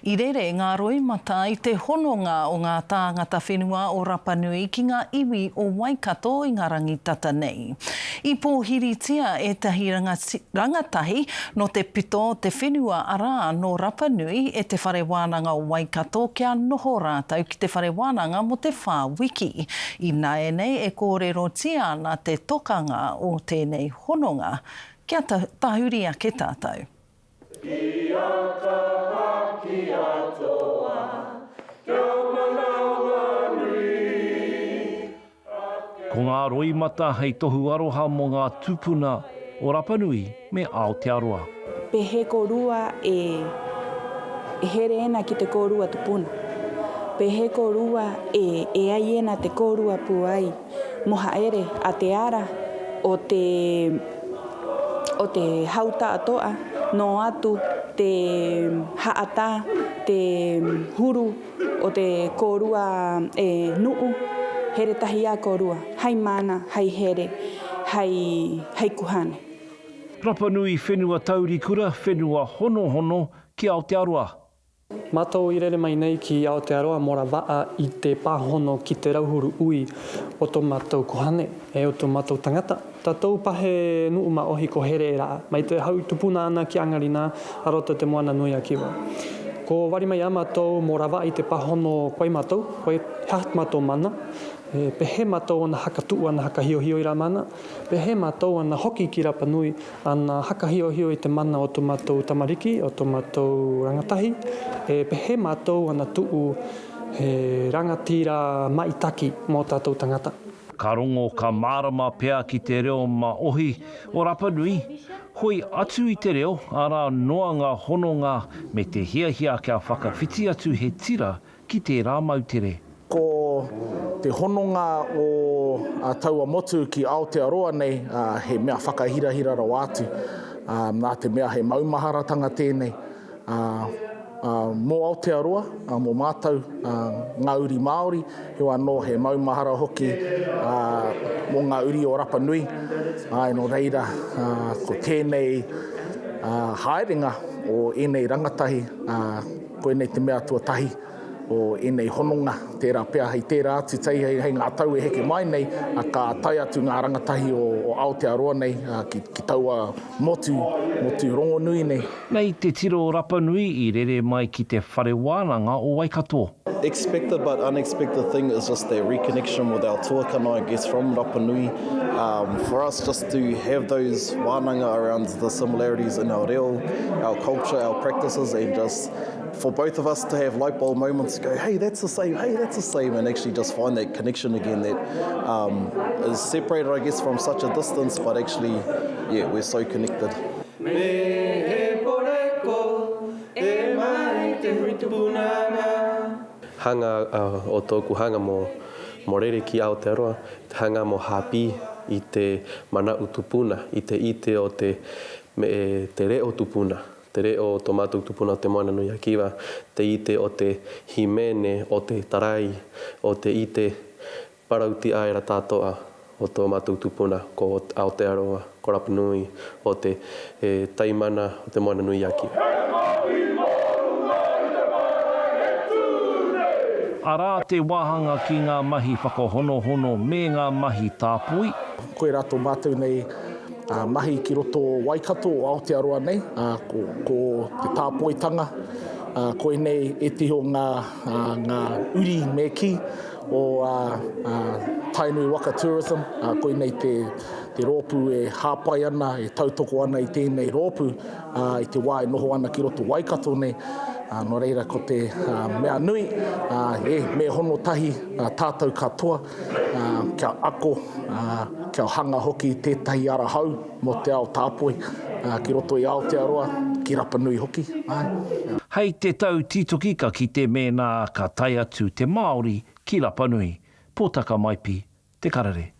I rere ngā roimata i te hononga o ngā tāngata whenua o Rapanui ki ngā iwi o Waikato i ngā rangi tata nei. I pōhiritia ētahi rangatahi nō te pito o te whenua arā, nō Rapanui e Te Whare Wānanga o Waikato kia noho rātou ki te whare wānanga mō te whā wiki. Ināianei e kōrerotia ana te tokanga o tēnei hononga. Kia tahuri ake tātou. Kia kaha, kia toa, kia manawanui. Ko ngā roimata hei tohu aroha mō ngā tūpuna o Rapanui me Aotearoa. Pehe korua e here ena ki te korua tupuna. Pehe korua e e ai ena te korua puai mohaere a te ara o te o te hautaatoa no atu te haata te huru o te korua e nuu here tahi a korua hai mana hai here hai hai kuhane. Rapanui whenua taurikura, whenua honohono ki Aotearoa. Matou i rere mai nei ki Aotearoa mora waa i te pahono ki te rauhuru ui o to matou kuhane, e o to matou tangata. Tatou pahe nuu ma ohi ko here e raa, mai te hau tupuna ana ki Angarina a roto te moana nui a Kiwa. Ko wari mai a matou mora waa i te pahono koe matou, koe haht matou mana, e pehe matou ana hakatuu ana hakahiohio i ra mana, pehe matou ana hoki ki Rapanui Ana hakahiohio i te mana o to matou tamariki, o to matou rangatahi, e pehe matou ana tuu he rangatira maitaki mo tatou tangata. Ka rongo, ka mārama pea ki te reo Maohi o Rapanui, hoi atu i te reo, arā noa ngā hononga me te hiahia kia whakawhiti atu he tira ki tērā moutere. Ko te hononga o taua motu ki Aotearoa nei he mea whakahirahira rawa atu, nā te mea he maumaharatanga tēnei mō Aotearoa, mō mātou ngā uri Māori, heoi anō he maumahara hoki mō ngā uri o Rapa Nui, āe nō reira ko tēnei haerenga o ēnei rangatahi, Koinei te mea tuatahi o ēnei hononga, tērā pea hei tērā atu tei hei ngā tau e heke mai nei, ka tae atu ngā rangatahi o Aotearoa nei ki taua motu, motu rongonui nei. Nei te tiro Rapanui i rere mai ki te Whare Wānanga o Waikato. Expected but unexpected thing is just that reconnection with our tuakana I guess from Rapa Nui. Um, for us just to have those wānanga around the similarities in our reo, our culture, our practices and just for both of us to have light bulb moments go, hey, that's the same, hey, that's the same, and actually just find that connection again that um, is separated, I guess, from such a distance, but actually, yeah, we're so connected. Me he kore ko e mai te hui tupunanga. Hanga o tōku hanga mō mō rere ki Aotearoa, te hanga mō Hāpī i te mana utupuna, i te ite o te me te reo tupuna, te reo o tō mātou tupuna o Te Moananui-a-Kiwa, te ite o te himene, o te tarai, o te ite parauti aera tātoa o tō mātou tupuna ko Aotearoa, ko Rapanui, o te taimana o Te Moananui-a-Kiwa. He mahi mō runga i te marae e tū nei. Arā te wāhanga ki ngā mahi whakahonohono me ngā mahi tāpoi. Koirā tō mātou nei mahi ki roto o Waikato, o Aotearoa nei, ko, ko te tāpoitanga, koinei ētehi o ngā, ngā uri me kī o Tainui Waka Tourism, koinei te, te rōpū e hāpai ana, e tautoko ana i tēnei rōpū i te wā e noho ana ki roto Waikato nei. Nō reira ko te mea nui, e, me hono tahi tātou katoa, kia ako, kia hanga hoki tētahi ara hou mō te ao tāpoi ki roto i Aotearoa, ki Rapanui hoki. Āe. Hei te tau tītoki ka kite mēnā ka tae atu te Māori ki Rapanui. Pōtaka Maipi, Te Karere.